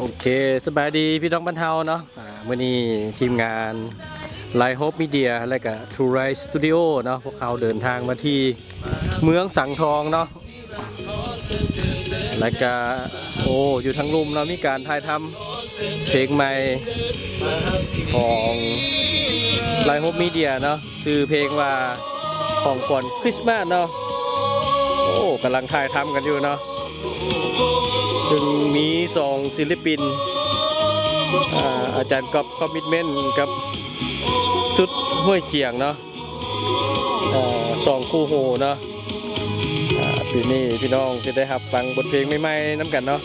ໂອເຄ ສະບາຍດີພີ່ນ້ອງບ້ານເຮົາເນາະ. ອ່າ ມື້ນີ້ທີມງານ Light Hope Media ແລະກະ True Light Studio ເນາະ ພວກເຮົາເດີນທາງມາທີ່ເມືອງສັງທອງເນາະ ແລະກະ ໂອ້ ຢູ່ທາງລຸ່ມເນາະ ມີການຖ່າຍທຳເພງໃໝ່ຂອງ Light Hope Media ເນາະ. ຊື່ເພງວ່າຂອງຂວັນຄຣິສມາສເນາະ. ໂອ້ ກຳລັງຖ່າຍທຳກັນຢູ່ເນາະ ຊຶ່ງມີສອງສິນປິນ ອາ ອາຈານກ໋ອບຄອມມິດເມັ້ນກັບສຸດຫ້ວຍຈຽງເນາະ ເອີ ສອງຄູ່ຫູເນາະ. ອາ ປີນີ້ພີ່ນ້ອງຈະໄດ້ຮັບຟັງບົດເພງໃໝ່ໆນຳກັນເນາະ.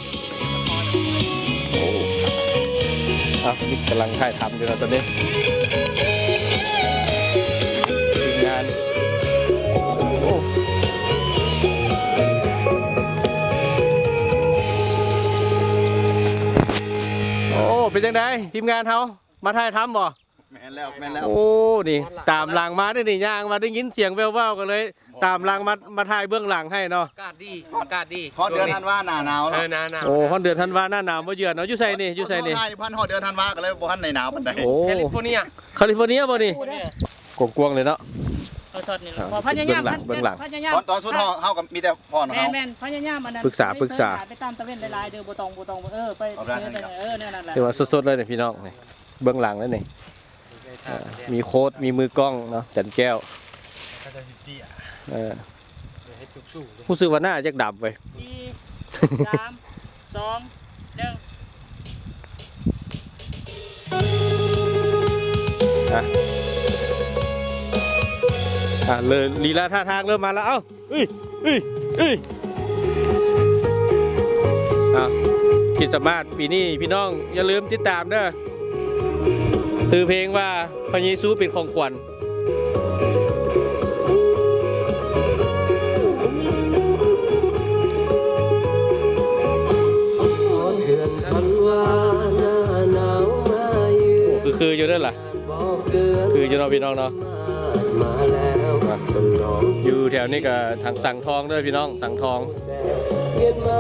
ໂອ້ ອ່ະ ກຳລັງຖ່າຍທຳຢູ່ເນາະຕອນນີ້ ທີມງານ. ໂອ້ ໂອ້ ເປັນຈັ່ງໃດທີມງານເຮົາ ມາຖ່າຍທຳບໍ່? ແມ່ນແລ້ວ ແມ່ນແລ້ວ. ໂອ້ ນີ້ຕາມຫຼັງມາເດ້ນີ້ ຍ່າງມາໄດ້ຍິນສຽງແວ່ວໆ ກໍເລີຍຕາມຫຼັງມາ ມາຖ່າຍເບື້ອງຫຼັງໃຫ້ເນາະ. ອາກາດດີ ອາກາດດີ ຮອດເດືອນທັນວາ ໜ້າໜາວເນາະ. ເອີ ໜ້າໜາວ ໂອ້ ຮອດເດືອນທັນວາໜ້າໜາວມາເຢືອນເນາະ. ຢູ່ໃສນີ້ ຢູ່ໃສນີ້? ໂອ້ ທ່ານຮອດເດືອນທັນວາກໍເລີຍບໍ່ທັນໄດ້ໜາວປານໃດ. ໂອ້ ຄາລິຟໍເນຍບໍ່ນີ້? ກວ້າງໆເລີຍເນາະ. ເອີ ຊັອດນີ້ ອ່າ ພະຍາຍາມ ເບື້ອງຫຼັງ ເບື້ອງຫຼັງ ພະຍາຍາມ ຕອນ ຕອນສຸດເຮົາ ເຮົາກໍມີແຕ່ພອນຂອງເຮົາ. ແມ່ນໆ ພະຍາຍາມອັນນັ້ນ ປຶກສາ ປຶກສາ ໄປຕາມຕາເວັນຫຼາຍໆເດີ ບໍ່ຕ້ອງ ບໍ່ຕ້ອງ ເອີ ໄປ ເອີ ແນວນັ້ນແຫຼະ ຖືວ່າສົດໆເລີຍນີ້ພີ່ນ້ອງ. ນີ້ເບື້ອງຫຼັງເລີຍນີ້ ເອີ ມີໂຄດ ມີມືກ້ອງເນາະ ຈັນແກ້ວ ເອີ ຮູ້ສຶກວ່າໜ້າຈະດຳເວີຍ. ສີ່ ສາມ ສອງ ໜຶ່ງ ອ່ະ ອ່ະ ເລີຍລີລາທ່າທາງເລີ່ມມາແລ້ວ. ເອົ້າ ເອີຍ ເອີຍ ເອີຍ ອ່ະ ຄຣິສມາສປີນີ້ພີ່ນ້ອງຢ່າລືມຕິດຕາມເດີ ຊື່ເພງວ່າພະເຢຊູເປັນຂອງຂວັນ. ໂອ້ ຄືໆຢູ່ເດີລະ ຄືຢູ່ເນາະພີ່ນ້ອງເນາະ. ຢູ່ແຖວນີ້ກໍທາງສັງທອງເດີພີ່ນ້ອງ ສັງທອງ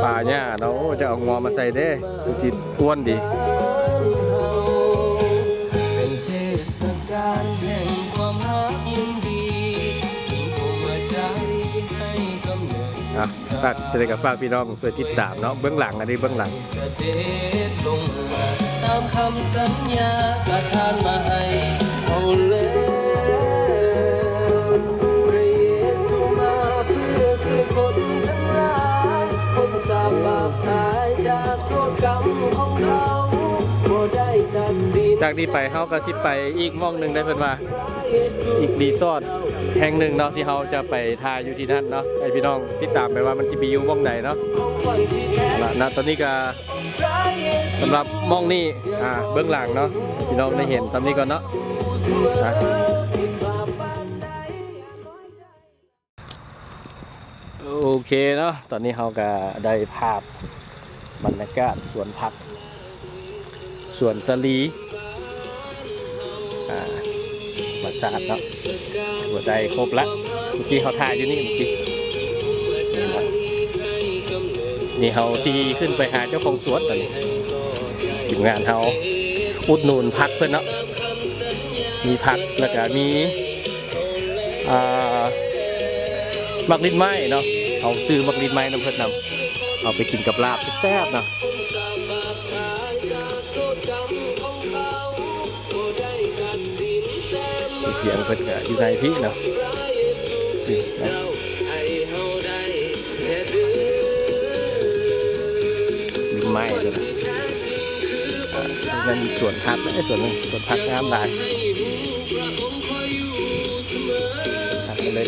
ປ່າຫຍ້າເນາະ. ໂອ້ ຈະເອົາງົວມາໃສ່ເດ້ ຄືຊິອ້ວນດີ. ອ່ະ ຝາກ ຈັ່ງໃດກໍຝາກພີ່ນ້ອງຊ່ວຍຕິດຕາມເນາະ ເບື້ອງຫຼັງ ອັນນີ້ເບື້ອງຫຼັງ. ຈາກນີ້ໄປເຮົາກໍຊິໄປອີກໝ່ອງໜຶ່ງໄດ໋ ເພິ່ນວ່າ ອີກຣີສອດແຫ່ງໜຶ່ງເນາະ ທີ່ເຮົາຈະໄປຖ່າຍຢູ່ທີ່ນັ້ນເນາະ. ໃຫ້ພີ່ນ້ອງຕິດຕາມໄປວ່າມັນຊິໄປຢູ່ໝ່ອງໃດເນາະ. ເອົາລະ ນະ ຕອນນີ້ກໍ ສຳລັບໝ່ອງນີ້ ອ່າ ເບື້ອງຫຼັງເນາະ ໃຫ້ພີ່ນ້ອງໄດ້ເຫັນສ່ຳນີ້ກ່ອນເນາະ. ໂອເຄເນາະ ຕອນນີ້ເຮົາກໍໄດ້ພາບບັນຍາກາດສວນຜັກ ສວນສາລີ ອ່າ ທຳມະຊາດເນາະ ຖືວ່າໄດ້ຄົບລະ. ເມື່ອກີ້ເຮົາຖ່າຍຢູ່ນີ້ ເມື່ອກີ້ ນີ້ເນາະ. ນີ້ເຮົາຊິຂຶ້ນໄປຫາເຈົ້າຂອງສວນຕອນນີ້ ທີມງານເຮົາອຸດໜູນຜັກເພິ່ນເນາະ ມີຜັກ ແລ້ວກະມີ ອ່າ ໝາກລິ້ນໄມ້ເນາະ. ເຮົາຊື້ໝາກລິ້ນໄມ້ນຳເພິ່ນນຳ ເອົາໄປກິນກັບລາບແຊບໆເນາະ. ເຖຍງເພິ່ນກະຢູ່ໃນພີ້ເນາະ ນີ້ນະ ມີໄມ້ຕົວນັ້ນ. ອ່າ ນັ້ນສວນຜັກເດ້ ສວນ ສວນຜັກງາມຫຼາຍ ຜັກເລີຍ.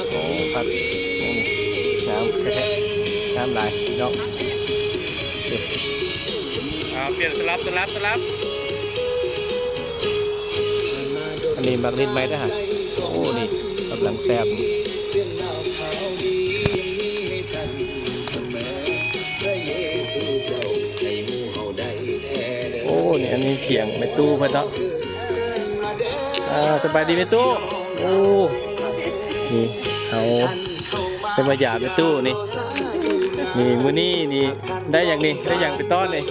ໂອ້ ຜັກ ນີ້ງາມແທ້ໆ ງາມຫຼາຍເນາະ. ອ່າ ປ່ຽນສະຫຼັບ ສະຫຼັບ ສະຫຼັບ. ອັນນີ້ໝາກລິ້ນໄມ້ເດີຫັ້ນ. ໂອ້ ນີ້ກຳລັງແຊບ. ໂອ້ ນີ້ອັນນີ້ຖຽງແມ່ຕູ້ເພິ່ນເນາະ. ອ່າ ສະບາຍດີແມ່ຕູ້. ໂອ້ ນີ້ເຮົາ ໄດ້ມາຢາມແມ່ຕູ້ນີ້ ນີ້ ມື້ນີ້ນີ້ໄດ້ຫຍັງນີ້ ໄດ້ຫຍັງໄປຕ້ອນນີ້?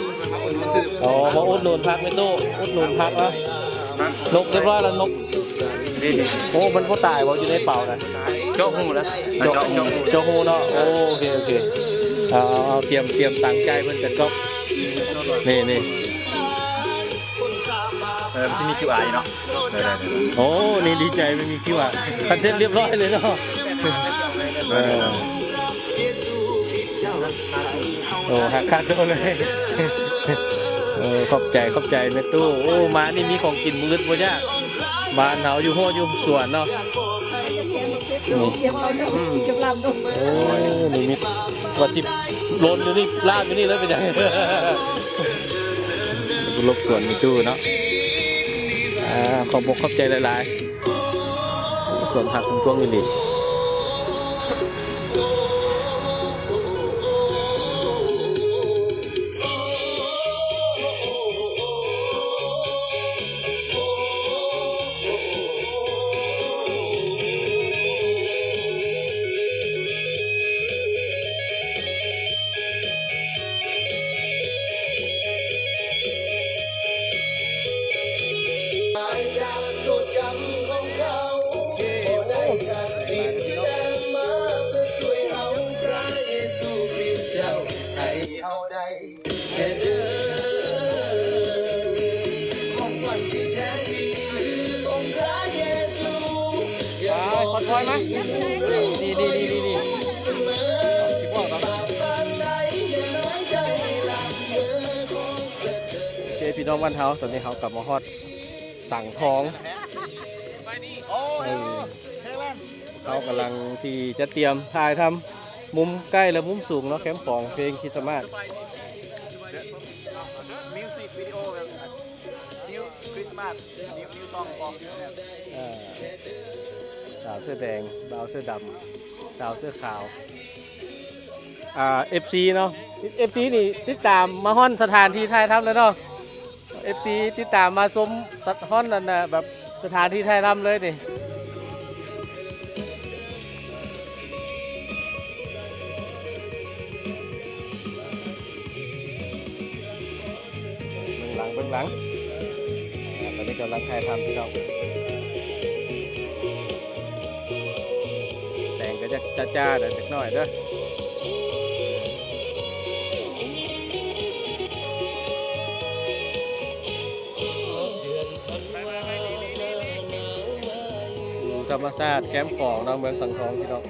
ອໍ ມາອຸດໜູນຜັກແມ່ຕູ້ ອຸດໜູນຜັກເນາະ. ນົກຮຽບຮ້ອຍແລ້ວ ນົກ. ໂອ້ ມັນບໍ່ຕາຍບໍ່ ຢູ່ໃນເປົານະ? ເຈາະຮູແລ້ວ ເຈາະ ເຈາະ ເຈາະຮູເນາະ. ໂອເຄ ໂອເຄ ເອົາ ເອົາ ຕຽມ ຕຽມຕັງຈ່າຍເພິ່ນກັນກ່ອນ. ນີ້ ນີ້ ເອີ ມັນຊິມີຄິວອາເນາະ. ໂອ້ ນີ້ດີໃຈ ມັນມີຄິວອາ ຄັນເຊັດຮຽບຮ້ອຍເລີຍເນາະ. ເອີ ໂອ້ ຮັກຄາໂຕເລີຍ. ເອີ ຂອບໃຈ ຂອບໃຈແມ່ຕູ້. ໂອ້ ມານີ້ມີຂອງກິນບໍ່ອຶດບໍ່ຢາກ ບ້ານເຮົາຢູ່ຮົ້ວຢູ່ສວນເນາະ. ອືມ ໂອ້ ນິມິດ ວ່າຊິລົນຢູ່ນີ້ ລາບຢູ່ນີ້ເລີຍ ເປັນຫຍັງ? ລົບກວນແມ່ຕູ້ເນາະ. ອ່າ ຂອບອົກຂອບໃຈຫຼາຍໆ. ໂອ້ ສວນຜັກເພິ່ນກວ້າງອີ່ຫຼີ. ໄປ ຄອນວອຍມາ ນີ້ ນີ້ ນີ້ ນີ້ ນີ້ ຊິບອກເນາະ. ໂອເຄ ພີ່ນ້ອງບ້ານເຮົາ ຕອນນີ້ເຮົາກໍມາຮອດສັງທອງ. ເອີ ເຮົາກຳລັງຊິຈັດຕຽມຖ່າຍທຳມຸມໃກ້ ແລະ ມຸມສູງເນາະ ແຄມຂອງເພງຄຣິສຕະມາດ. Music video ແບບ New Christmas New New Song for Christmas. ເອີ ສາວເສື້ອແດງ ບ່າວເສື້ອດຳ ສາວເສື້ອຂາວ. ອ່າ ເອັຟຊີເນາະ ເອັຟຊີນີ້ຕິດຕາມມາຮອດສະຖານທີ່ຖ່າຍທຳແລ້ວເນາະ. ເອັຟຊີຕິດຕາມມາຊົມຮອດອັນນ່າ ແບບສະຖານທີ່ຖ່າຍທຳເລີຍນີ້. ເບື້ອງຫຼັງ ເບື້ອງຫຼັງ ອ່າ ຕອນນີ້ກຳລັງຖ່າຍທຳ ພີ່ນ້ອງ. ແສງກໍຈະຈ້າໆ ແດ່ຈັກໜ້ອຍເດີ. ຢູ່ທຳມະຊາດແຄມຂອງເນາະ ເມືອງສັງທອງ ພີ່ນ້ອງ.